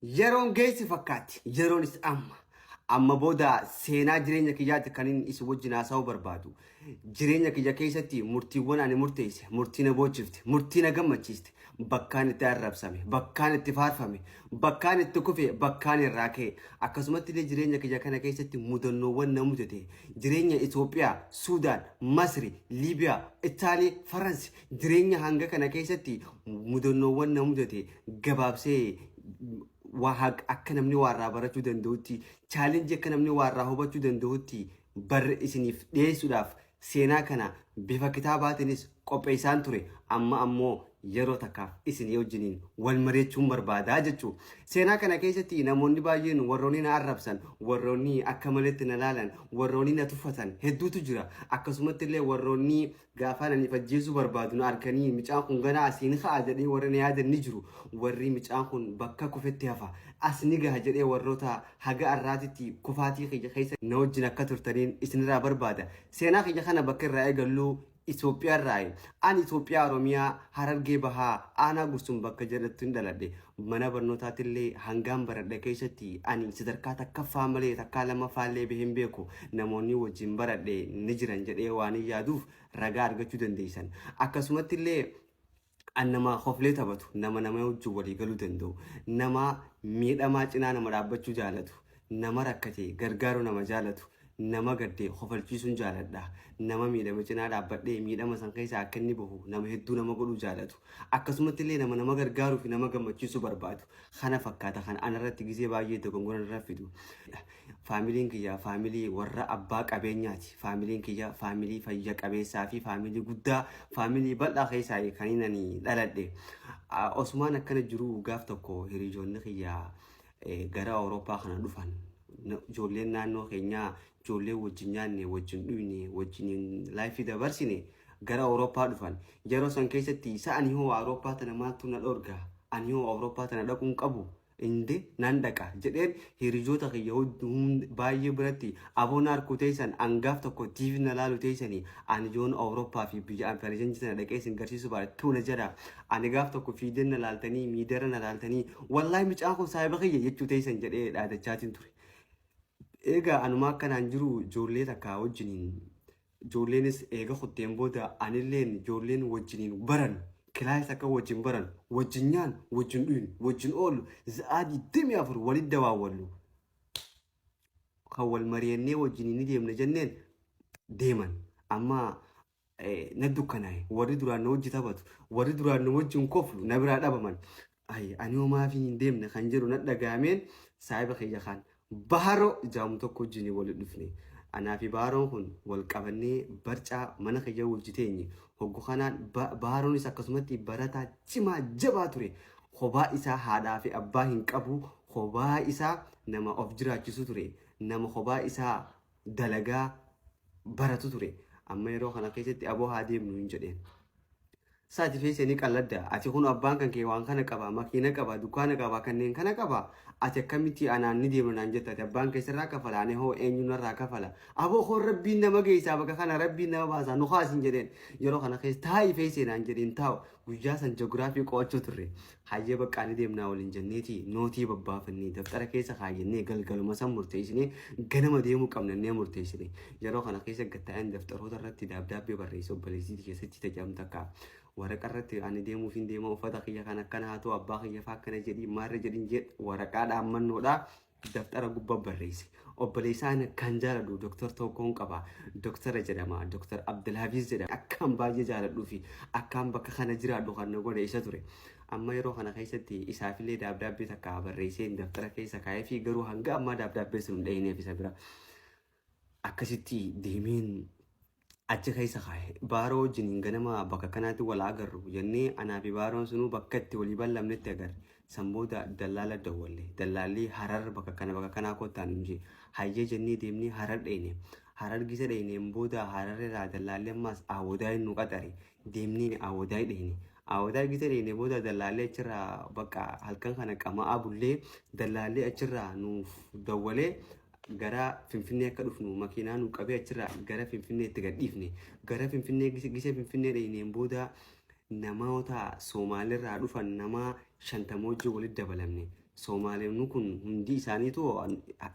Yeroon geessi fakkaatti. Yeroonis amma. Amma booda seenaa jireenya kiyyaatti kan inni isin wajjin haasa'uu barbaadu. Jireenya kiyya keessatti murtiiwwan ani murteesse, murtii na boochifte, murtii na gammachiiste, bakkaan itti arrabsame, bakkaan itti faarfame, bakkaan itti kufe, bakkaan irraa ka'e. Akkasumatti illee jireenya kiyya kana keessatti mudannoowwan na mudate. Jireenya Itoophiyaa, Suudaan, Masri, Liibiyaa, Itaalii, Faransi jireenya hanga kana keessatti mudannoowwan na mudate gabaabsee waa akka namni waa irraa barachuu danda'utti chaalenjii akka namni waa irraa hubachuu danda'utti barre isiniif dhiyeessuudhaaf seenaa kana bifa kitaabaatiinis qopheessaan ture amma ammoo yeroo takkaaf isinii wajjiniin wal mari'achuun barbaadaa jechuu. Seenaa kana keessatti namoonni baay'een warroonni na arrabsan, warroonni akka maletti na laalan, warroonni na tuffatan hedduutu jira. Akkasumatti illee warroonni Gaafaan ani if ajjeesuu barbaadu na arkanii micaan kun ganaa asii ni ka'a jedhee warri na yaadan ni jiru. Warri micaan kun bakka kufetti hafa as ni gaha jedhee warroota haga arraatitti kufaatii kiyya keessa na wajjin akka turtaniin isinirraa barbaada. Seenaa kiyya kana bakka irraa eegallu Itoophiyaa irraayi. Ani Itoophiyaa Oromiyaa Harargee Bahaa Aanaa Gursum bakka jedhattin dhaladhe. Mana barnootaatillee hangaan baradhe keessatti ani sadarkaa takkaffaa malee takkaa lammaffaallee bahee hin beeku. Namoonni wajjin baradhe ni jiran jedhee waanin yaaduuf ragaa argachuu dandeessan. Akkasumattillee an nama koflee taphatu, nama nama wajjin walii galuu danda'u, nama miidhamaa cinaa nama dhaabbachuu jaalatu, nama rakkate gargaaruu nama jaalatu, nama gadde kofalchiisuun jaaladha. Nama miidhame cinaa dhaabbadhee miidhama san keessaa akka inni bahu nama hedduu nama godhuu jaalatu. Akkasumatti illee nama nama gargaaruu fi nama gammachiisuu barbaadu. Kana fakkaata kan anarratti gizee baay'ee dogongora narra fidu. Faamiliin kiyya faamilii warra abbaa qabeenyaati. Faamiliin kiyya faamilii fayya qabeessaa fi faamilii guddaa faamilii bal'aa keessaa kan inni ani dhaladhe. Osumaan akkana jiruu gaaf tokko hiriyoonni kiyya gara Awurooppaa kana dhufan. Ijoolleen naannoo keenyaa ijoollee wajjin nyaanne, wajjin dhuyne, wajjin laayifii dabarsine gara Awurooppaa dhufan. Yeroo san keessatti isa ani hoo Awurooppaa tana maaltu na dhorga? Ani hoo Awurooppaa tana dhaquu hin qabu? Inde nan dhaqa jedheen hiriyoota kiyya baay'ee biratti aboo na arkuu teessan an gaaf tokko TV na laalu teessanii ani yoon Awurooppaa fi biyya an faranjii tana dhaqee isin garsiisuu baadhe tuuna jedha. Ani gaaf tokko fiideen na laaltanii miidiyaarra na laaltanii wallaahi mucaan kun saahiba kiyya jechuu teessan jedhee dhaadachaatiin ture. Egaa anuma akkanaan jiru ijoollee takka wajjiniin ijoolleenis eega kutteen booda anilleen ijoolleen wajjiniin baran kilaas akka wajjin baran wajjin nyaan wajjin dhuynu wajjin oollu za'aa 24 walitti dawaawwallu kan wal mari'annee wajjiniin ni deemna jenneen deeman amma na dukkanaa'e. Warri duraan na wajji taphatu, warri duraan na wajjin koflu na biraa dhabaman. Ay, ani homaafin hin deemne kan jedhu na dhaga'ameen saahiba kiyya kan Baharoo jaamu tokko wajjin wali dhufne. Anaa fi Baharoon kun wal qabannee barcaa mana kiyya wajji teenye. Hoggu kanaan Baharoonis akkasumatti barataa cimaa jabaa ture. Kophaa isaa haadhaa fi abbaa hin qabu. Kophaa isaa nama of jiraachisu ture. Nama kophaa isaa dalagaa baratu ture. Amma yeroo kana keessatti aboo haa deemnu hin jedheen. Saati feesee ni qalladda. Ati kun abbaan kan kee waan kana qaba, makiina qaba, dukkaana qaba, kanneen kana qaba. Ati akkamitti anaan ni deemna naan jetta. Ati abbaan kee sirraa kafala, ani hoo eenyu narraa kafala. Aboo hoo rabbiin nama geessaa bakka kana rabbiin nama baasaa nu kaasin jedheen. Yeroo kana keessa taa'i feesee naan jedheen taa'u. Guyyaa san jogiraafii qo'achuu turre. Hayyee baqqaa ni deemnaa waliin jenneeti nootii babbaafannee dabtara keessa kaayyannee galgaluma san murteessinee ganama deemuu qabnannee murteessine. Yeroo kana keessa gad taa'een daftaroota irratti daabdaabbee barreesse obboleettii keessatti tajaajilamtu akka waraqa irratti ani deemuuf hin deema uffata kiyya kan akkana haa ta'u abbaa kiyya fa'aa akkana jedhii maarree jedhin jedh waraqaa dhaammannoodhaa daftara gubba barreesse. Obboleessaa ani akkaan jaaladhu Dr. tokkoon qaba. Doktara jedhama. Dr. Abdulhafiz jedhama. Akkaan baay'ee jaaladhuu fi akkaan bakka kana jiraadhu kan na godhe isa ture. Amma yeroo kana keessatti isaafillee daabdaabbee takka barreesseen daftara keessa kaa'ee fi garuu hanga ammaa daabdaabbee sun hin dhahineef isa bira. Akkasitti deemeen achi keessa kaa'e. Baaroo wajjiniin ganama bakka kanaatti wal agarru jennee anaa fi baaroon sunuu bakka itti walii ballamnetti agarre. San booda dallaala dawwalle. Dallaalli Harar bakka kana bakka kanaa kottaa nuun jee. Hayyee jennee deemnee Harar dheyne. Harar gisa dheyneen booda Harar irraa dallaalli ammaas Awwadaay nu qaxare. Deemnee Awwadaay dheyne. Awwadaay gisa dheyne booda dallaalli achirraa bakka halkan kana qama'aa bullee dallaalli achirraa nuuf dawwalee gara Finfinnee akka dhufnu makiinaa nu qabee achirraa gara Finfinneetti gad dhiifne. Gara Finfinnee gisa Finfinnee dheyneen booda namoota Soomaalirraa dhufan nama 50 wajjin walitti dabalamne. Soomaalonni kun hundi isaaniitu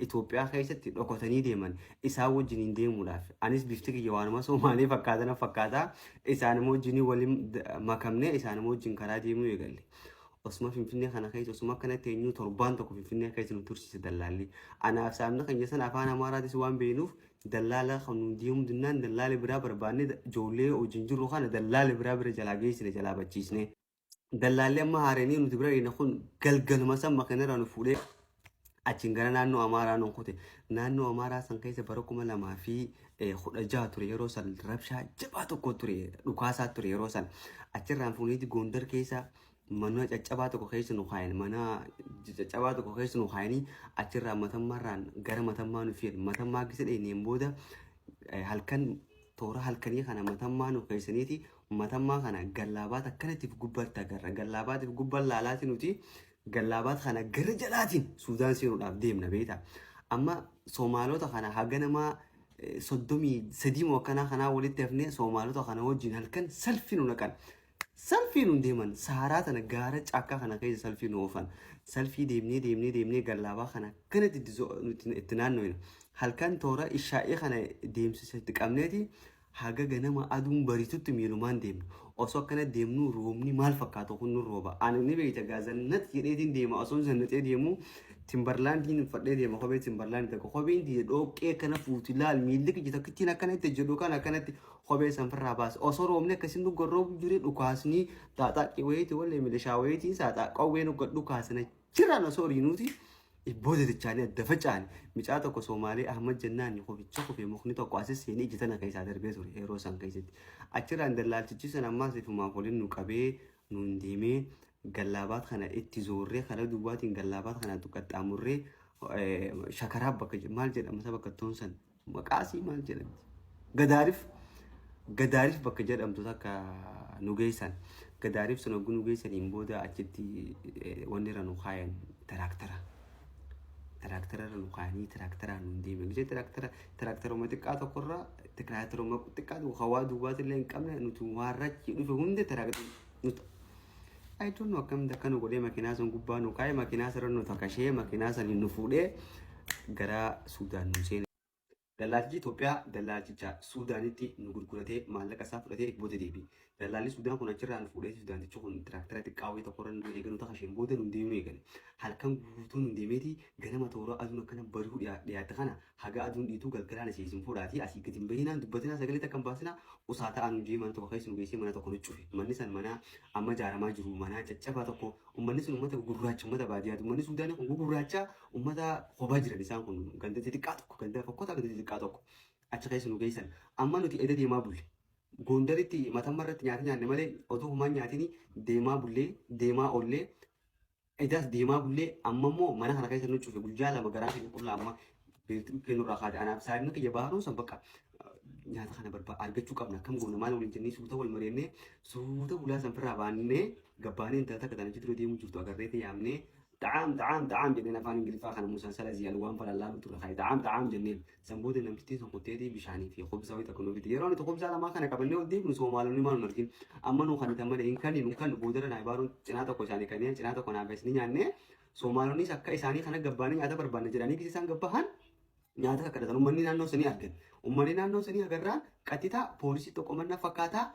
Itoophiyaa keessatti dhokatanii deeman isaan wajjin hin deemuudhaaf. Anis bifti kiyya waanuma Soomaalee fakkaatana fakkaataa isaanuma wajjin waliin makamnee isaanuma wajjin karaa deemuu eegalle. Osuma Finfinnee kana keessa osuma akkanatti eenyuu torbaan tokko Finfinnee keessa nu tursiise dallaalli. Anaaf saamna keenya sana afaan Amaaraatis waan beeknuuf dallaala kan nu deemuu dinnaan dallaala biraa barbaanne ijoollee wajjin jirru kana dallaala biraa bira jalaa geessine jalaa bachiisne. Dallaalli amma haareenii nuti bira dhaqne kun galgaluma san makiinarraa nu fuudhee achiin gara naannoo Amaaraa nu kute. Naannoo Amaaraa san keessa bara 2016 ture yeroo san rabshaa jabaa tokko ture dhukaasaa ture yeroo san. Achirraan fuuneeti Gondar keessa mana caccabaa tokko keessa nu kaayan mana caccabaa tokko keessa nu kaayanii achirraa matammaarraan gara matammaa nu fidan. Matammaa gisa dheenyeen booda halkan toora halkanii kana matammaa nu keessaniiti matammaa kana gallaabaat akkanatti gubbaatti agarra. Gallaabaatiif gubbaan laalaati nuti gallaabaat kana gara jalaatiin Suudaan seenuudhaaf deemna beektaa. Amma Soomaalota kana haga nama 33 moo akkanaa kanaa walitti hafnee Soomaalota kana wajjin halkan salfii nu naqan. Salfii nu deeman saaraa tana gaara caakkaa kana keessa salfii nu oofan. Salfii deemnee deemnee deemnee gallaabaa kana akkanatti itti naannoyna. Halkan toora ishaa'ii kana deemsisa itti qabneeti haga ganama aduun bariitutti miilumaan deemna. Osoo akkana deemnuu roobni maal fakkaatu kun nu rooba. Ani ni beekta gaa zannat jedheetiin deema osoo zannatee deemu Timberlaandiin uffadhee deema kophee Timberlaandii tokko kopheen tiyya dhoqqee akkana fuuti laal miilli kiyya tokkittiin akkana itti jedhu kan akkanatti kophee san firraa baase. Osoo roobni akkasiin nu gorroobu jiru dhukaasni taaxaaqii wayiiti wallee milishaa wayiitiin saaxaa qawwee nu gad dhukaasna jiraan osoo riinuuti. Booda dachaanii adda faca'an micaa tokko Soomaalee Ahmad jennaan koficha kufee mukni tokko asis seenee ija tana keessaa darbee ture yeroo san keessatti. Achirraan dallaalchichi san ammaas ifumaaf waliin nu qabee nuun deemee gallaabaat kana itti zoorree karaa duubaatiin gallaabaat kana qaxxaamurree shakaraa bakka maal jedhama isa bakka toon san maqaasii maal jedhamti gadaarif gadaarif bakka jedhamtu takka nu geessan gadaarif sun hogguu nu geessaniin booda achitti wanni irra nu kaayan taraaktara taraaktara irra nu kaayanii tiraaktaraan nu deeme gisee tiraaktara tiraaktaruma xiqqaa tokkorra tiraaktaruma xiqqaa tokko hawaa duubaati illee hin qabne nuti waan rachi dhufe hunda tiraaktara nuti I don't know akkamitti akka nu godhee makiinaa sun gubbaa nu kaa'e makiinaa sarara nu takashee makiinaa saniin nu fuudhee gara Suudaan nu seene. Dallaaltichi Itoophiyaa dallaalticha Suudaanitti nu gurguratee maallaqa isaa fudhatee booda deebi'e. Dallaalli Suudaan kun achirraa nu fuudhee Suudaantichi kun tiraaktara xiqqaa wayii tokkorra nu eeganu takasheen booda nu deemuu eegale. Halkan guutuu nu deemeeti ganama toora aduun akkana bari'uu dhiyaatte kana haga aduun dhiituu galgalaan asii isin fuudhaatii asii gadi hin bahinaan dubbatinaa sagalee takka hin baasinaa usaa ta'aa nu jee mana tokko keessa nu geessee mana tokko nu cufe. Manni san mana amma ijaaramaa jiru mana caccabaa tokko ummanni sun ummata gurraacha ummata baadiyyaati. Ummanni Suudaanii kun gugurraacha ummata kophaa jiran isaan kun ganda xixiqqaa tokko ganda fokkotaa ganda xixiqqaa tokko achi keessa nu geessan. Amma nuti eda deemaa bulle. Gondaritti matamma irratti nyaata nyaanne malee otoo homaa hin nyaatini deemaa bullee deemaa oollee Edaas deemaa bullee amma immoo mana kana keessa nu cufe guyyaa lama garaa keenya qullaa amma beekti dhukkee nurraa kaate anaaf saayimni kiyya baaruu san bakka nyaata kana barbaa argachuu qabna akkam goona maal waliin jennee suuta wal mari'annee suuta bulaa san firraa baannee gabbaanee intala takka tan achi dura deemuu jirtu agarree yaamnee xa'aam xa'aam xa'aam jenneen afaan ingiliffaa kana musaan sala ziyal waan falallaalu ture kaayee xa'aam xa'aam jenneen San booda namtittiin sun kutteetii bishaanii fi khubza wayii takka nuu fidde. Yeroo nuti khubzaa lamaa kana qabannee ol deebinu Soomaalonni maal nu argin. Amma nuu kannitan malee hin kanninu hin kannu boodarra naa ibaaruun cinaa tokko isaanii kanneen cinaa tokko naa ni nyaannee Soomaalonnis akka isaanii kana gabbaanii nyaata barbaanne jedhanii gisi isaan gabbahan nyaata kakkadhatan uummanni naannoo sanii argan. Uummanni naannoo sanii agarraan qaxitaa poolisii tokko manna fakkaataa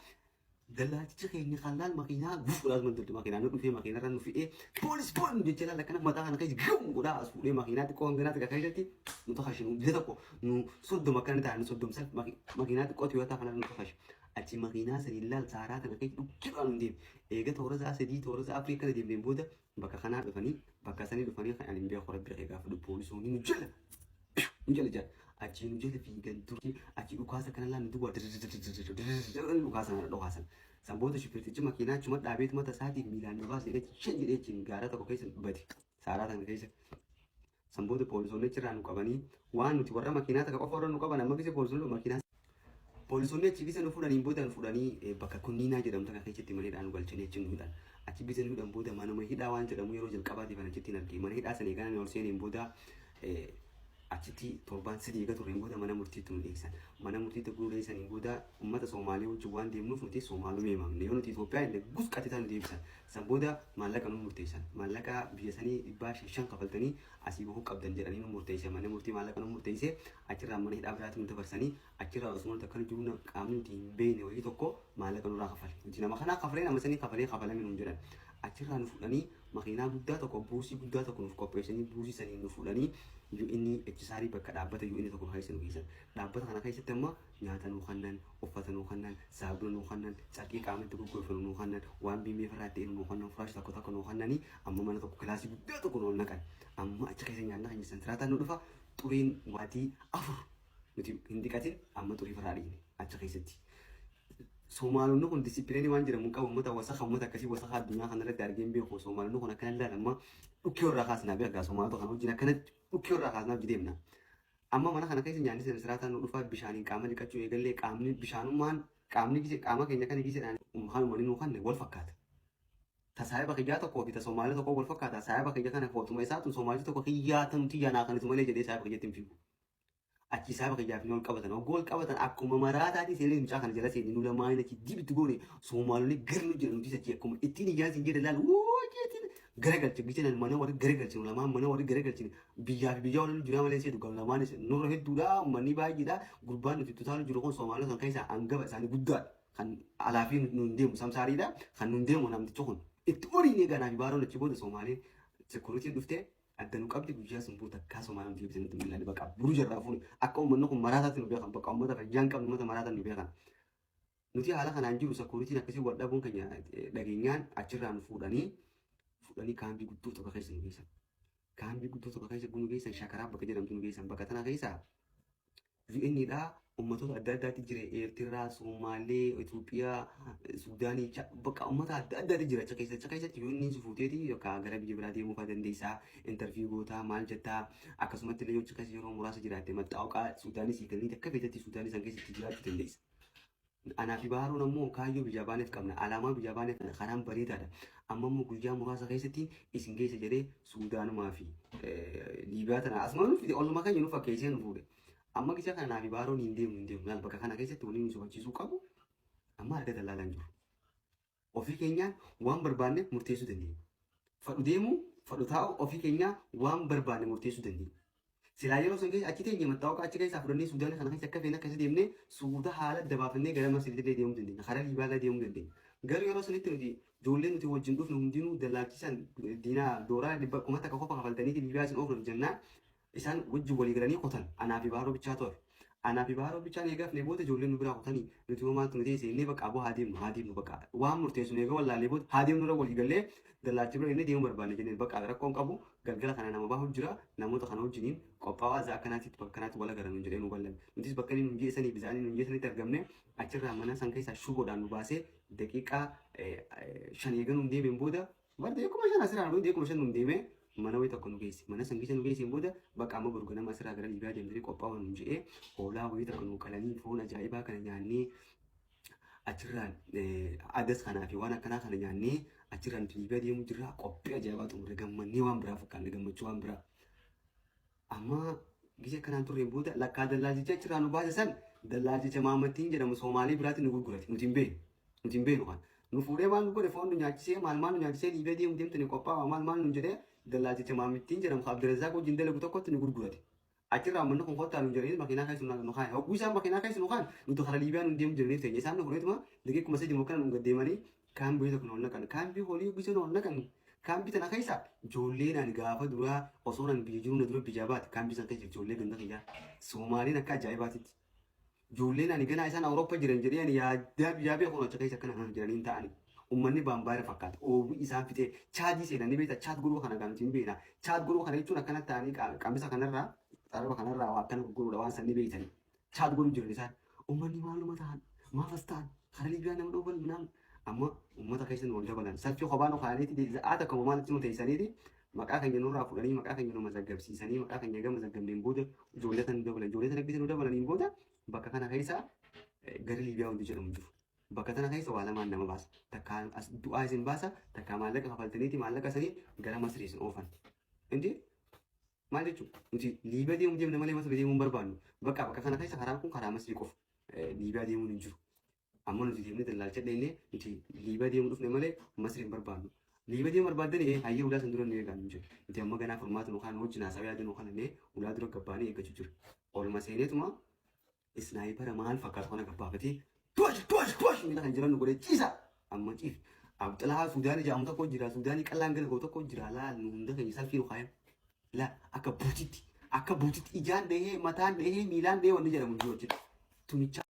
Dallaaltichi keenya kan laal makiinaa guf godhaa tuman turte makiinaa nu dhufee makiinaa irra nu fe'ee poolis poolis jecha laal akkana mataa kana keessa gum godhaa as fuudhee makiinaa xiqqoo hanganaa xiqqaa keessatti nu takashe nu biyya tokko nu 30 akkana ta'an nu 30 sal makiinaa xiqqoo Toyota kana nu takashe achi makiinaa sanii laal saaraa kana keessa dhukkiidhaan nu deeme eega toora sa'a 3 toora sa'a 4 akkana deemneen booda bakka kanaa dhufanii bakka sanii dhufanii kan ani hin beeku rabbi kee gaafa dhufu poolisoonni nu jala nu jala jala achii nu jala fiigan turte achii dhukaasa kana laan duwwaa dhukaasa kana dhokaasan san booda shufeertichi makiinaa achuma dhaabeetu mata isaatiif miilaan nu baase jedhee shan jedhee achiin gaara tokko keessa bade saaraa sana keessa san booda poolisoonni achirraa nu qabanii waan nuti warra makiinaa takka qofa warra nu qaban amma gise poolisoonni makiinaa Poolisoonni achi gisa nu fuudhaniin booda nu fuudhanii bakka kunniinaa jedhamtu kana keessatti mana hidhaa nu galchanii achi nu hidhan. Achi gisa nu hidhan booda manuma hidhaa waan jedhamu yeroo jalqabaatiif an achitti hin arge. Mana hidhaa sana eegaan ani ol seeneen booda Achitti torbaan 3 eega turreen booda mana murtiitti nu dhiyeessan. Mana murtiitti erga nu dhiyeessaniin booda ummata Soomaalee wajjin waan deemnuuf nuti Soomaaluma himamne. Yoo nuti Itoophiyaa jenne gus qaxitaa nu deebisan. San booda maallaqa nu murteessan. Maallaqa biyya sanii dhibbaa shan shan kafaltanii asii bahuu qabdan jedhanii nu murteessan. Manni murtii maallaqa nu murteesse achirraa mana hidhaa biraatti nu dabarsanii achirraa osuma nuti akkana jirru qaamni nuti hin beekne wayii tokko maallaqa nurraa kafale. Nuti nama kanaa kafalee nama sanii kafalee kafalame nuun jedhan. Achirraa nu fudhanii makiinaa guddaa tokko buusii guddaa tokko nuuf qopheessanii buusii saniin nu fuudhanii UNHCR bakka dhaabbata UN tokko keessa nu geessan. Dhaabbata kana keessatti amma nyaata nuu kannan, uffata nuu kannan, saabuna nuu kannan, carqii qaama itti goggoifanu nuu kannan, waan biimmee firraa itti eenyu nuu kannan, firaash tokko tokko nuu kannanii amma mana tokko kilaasii guddaa tokko nu ol naqan. Amma achi keessa nyaanna keenya santiraataan nu dhufa xuriin waatii 4 nuti hin dhiqatin amma xurii firraa dhiqne achi keessatti. Soomaalonni kun disipiliinii waan jedhamu hin qabu. Uummata wasakha, uummata akkasii wasakha addunyaa kanarratti argee hin beeku. Soomaalonni kun akkana ilaalan amma dhukkee irraa kaasnaa beekaa. Soomaalota kana wajjin akkanatti dhukkee irraa kaasnaa hojii deemna. Amma mana kana keessa nyaanni siraataan nu dhufaa bishaaniin qaama dhiqachuu eegallee qaamni bishaanummaan qaamni gise qaama keenya kana giseedhaan kan uummanni nuu kanne wal fakkaata. Ta saahiba kiyyaa tokkoo fi ta Soomaalii tokkoo wal fakkaata. Saahiba kiyya kana footuma isaatu Soomaalii tokko kiyyaa tan tiyyaa naa kanitu malee jedhee saahiba kiyyatti hin fiigu. Achi saahiba kiyyaa fi wal qabatan. Hogguu wal qabatan akkuma maraataatii seenee mucaa kana jala seenne nu lamaan achi dibitti goone Soomaalonni gar nu jedhan nuti achi akkuma ittiin ijaan siin jedhe laal woo jeetiin garagalche gisenan mana warri garagalchine nu lamaan mana warri garagalchine biyyaa fi biyyaa waliin jiraa malee seetu gam lamaan nurra hedduudha uummanni baay'eedha gurbaan nuti tutaalu jiru kun Soomaalota kan keessaa hangafa isaanii guddaadha kan alaa fi nuun deemu samsaariidha kan nuun deemu namtichi kun itti oliin eegaa naaf baaroon achi booda Soomaaleen sekurritiin dhuftee adda nu qabdi guyyaa sun booda takkaa Soomaaleen deebisee nutti mul'anne bakka buru jarraa fuune akka uummanni kun maraataatti nu beekan bakka uummata fayyaa hin qabne uummata maraataan nu beekan. Nuti haala kanaan jiru sakkuuritiin akkasii wal dhabuun keenya dhageenyaan achirraa nu fuudhanii fuudhanii kaambii guddoo tokko keessa nu geessan. Kaambii guddoo tokko keessa nu geessan Shakaraa bakka jedhamtu nu geessan. Bakka tana keessa UN dha ummatoota adda addaatti jira Eertiraa, Somaalee, Itoophiyaa, Suudaanii bakka ummata adda addaatti jira achi keessa. Achi keessatti UN si fuuteeti yookaan gara biyya biraa deemuu fa'aa dandeessaa, intarviiyuu gootaa, maal jettaa akkasumatti illee yoo achi keessa yeroo muraasa jiraatte maxxaawqaa Suudaanii sii kennite akka feetetti Suudaanii san keessatti jiraachuu dandeessa. Anaa fi Baaroon ammoo kaayyoo biyyaa baaneef qabna. Alaamaa biyyaa baaneef qabna. Karaan bareedaadha. Amma immoo guyyaa muraasa keessatti isin geessa jedhee Suudaanumaa fi Liibiyaa tana asuma nu fide olluma keenya nu fakkeessee nu fuudhe. Amma gisa kana naa fi Baaroon hin deemu hin deemu. Laal bakka kana keessatti wanni nu sobachiisuu qabu amma harka dallaalaan jiru. Ofii keenyaan waan barbaanne murteessuu dandeenya. Fadhu deemuu, fadhu taa'u ofii keenyaa waan barbaanne murteessuu dandeenya. Silaa yeroo san keessa achi teenye mattaawaqaa achi keessaa fudhannee Suudaanii kana keessa akka feene akka keessa deemnee suuta haala adda baafannee gara Masriitti illee deemuu dandeenya. Karaa Liibiyaa illee deemuu dandeenya. Garuu yeroo sanitti nuti ijoollee nuti wajjin dhufnu hundinuu dallaalchisan diinaa dooraa 1000 qofa kafaltanii Liibiyaa isin oofnu jennaan isaan wajjin walii galanii kutan. Anaa fi Baaroo bichaa ture. Anaa fi Baaroo bichaan eega hafnee booda ijoolleen nu biraa kutanii nuti hoo maaltu nu teesse jennee bakka aboo haa deemnu haa deemnu bakka waan murteessinu eega wallaallee booda haa deemnu irra walii gallee dallaalcha bira jennee deemuu barbaanne jenneen bakka rakkoon qabu galgala kana nama bahu jira namoota kana wajjiniin qophaa'aa za'a akkanaatitti bakka kanaatti wal agarra nuun jedhee nu ballame. Nutis bakka inni nuun jedhe sanii fi za'a inni nuun jedhe sanitti argamne achirraa mana san keessaa shuboodhaan nu baasee daqiiqaa 5 eega nuun deemeen booda Bar deekuma 5 asirraa nu deekuma 5 nuun deemee mana wayii tokko nu geesse. Mana san keessa nu geesseen booda bakka amma boru ganama asirraa gara Liibiyaa deemtanii qophaa'aa nuun jedhee hoolaa wayii tokko nu qalanii foon ajaa'ibaa kana nyaannee achirraan adas kanaa fi waan akkanaa kana nyaannee achirraan nuti Liibiyaa deemuu jirra qophii ajaa'ibaa xumurre gammannee waan biraa fakkaanne gammachuu waan biraa. Amma gisee akkanaan turreen booda lakkaa dallaalchicha achirraa nu baase san dallaalchicha Maammattiin jedhamu Soomaalii biraatti nu gurgurate nuti hin beeknu. Nuti hin beeknu kana. Nu fuudhee maal nu godhe foon nu nyaachisee maal maal nu nyaachisee Liibiyaa deemu deemtanii qophaa'aa maal maal nu jedhee dallaalchicha Maammattiin jedhamu kan Abdirazaaq wajjin dalagu tokkotti nu gurgurate. Achirraa uummanni kun kottaa nu jedhanii makiinaa keessa nu kaa'e. Hogguu isaan makiinaa keessa nu kaa'an nuti karaa Liibiyaa nu deemu jiraniif teenya. Isaan nu fudhatuma daqiiquma 3 mokkana nu gaddeemanii kaambii tokko nu ol naqan. Kaambii hoolii hogguu isaan ol naqan kaambii tana keessa ijoolleen ani gaafa duraa osoo ani biyya jiruu na dura biyyaa baate kaambii san keessa ijoollee ganda kiyyaa Soomaaliin akka ajaa'ibaatitti. Ijoolleen ani ganaa isaan Awurooppaa jiran jedhee ani yaaddaa biyyaa beeku achi keessa akkana kan jiranii hin ta'ani. Uummanni baambaara fakkaata. Oobuu isaan fixee chaadii seenan ni beekta chaad godhuu kana kan nuti hin beekna. Chaad godhuu kana jechuun akkana ta'anii qamisa kanarraa xaraba kanarraa waa akkana gurguruudha waan san ni beektani. Chaad godhuu jiran isaan. Uummanni maaluma ta'an maaf as ta'an karaa Liibiyaa nama dhoofan minaan amma uummata keessa nu wal dabalan. Salfii kophaa nu kaa'aniiti za'aa takka maalitti nu teessaniiti maqaa keenya nurraa fuudhanii maqaa keenya nu mazaggabsiisanii maqaa keenya egaa mazaggabneen booda ijoollee tan nu dabalan ijoollee tana bita nu dabalaniin booda bakka kana keessa gara Liibiyaa wanti jedhamu jiru. Bakka tana keessa waa lamaan nama baasa. Takkaa as du'aa isin baasa takkaa maallaqa kafaltaniiti maallaqa sanii gara Masrii isin oofan. Inti Maal jechuun, nuti Liibiyaa deemuu deemna malee Masrii deemuu hin barbaannu. Bakka bakka kana keessa karaan kun karaa Masrii qofa. Liibiyaa deemuun hin jiru. Amma nuti deemnee dallaalcha dheenyee, nuti Liibiyaa deemuu dhufne malee Masrii hin barbaannu. Liibiyaa deemuu barbaaddanii hayyee, ulaa san dura nu eegaa nu jiru. Nuti amma ganaa furmaata nu kaan wajjin haasawaa yaada nu kana ulaa dura gabbaanii eeggachuu jiru. Olma seeneetuma sniper maal fakkaatu kana gabbaafatee tuwash tuwash tuwash miila kan jiran nu godhee ciisa. Amma ciif. Abxilaa Suudaanii jedhamu tokko jira. Suudaanii qallaan gala tokko jira. Laal, nu hunda keenya salfii nu kaayan. Laa, akka buutitti ijaan dhahee, mataan dhahee, miilaan dhahee wanni jedhamu jiru hojjeta. Tumichaa.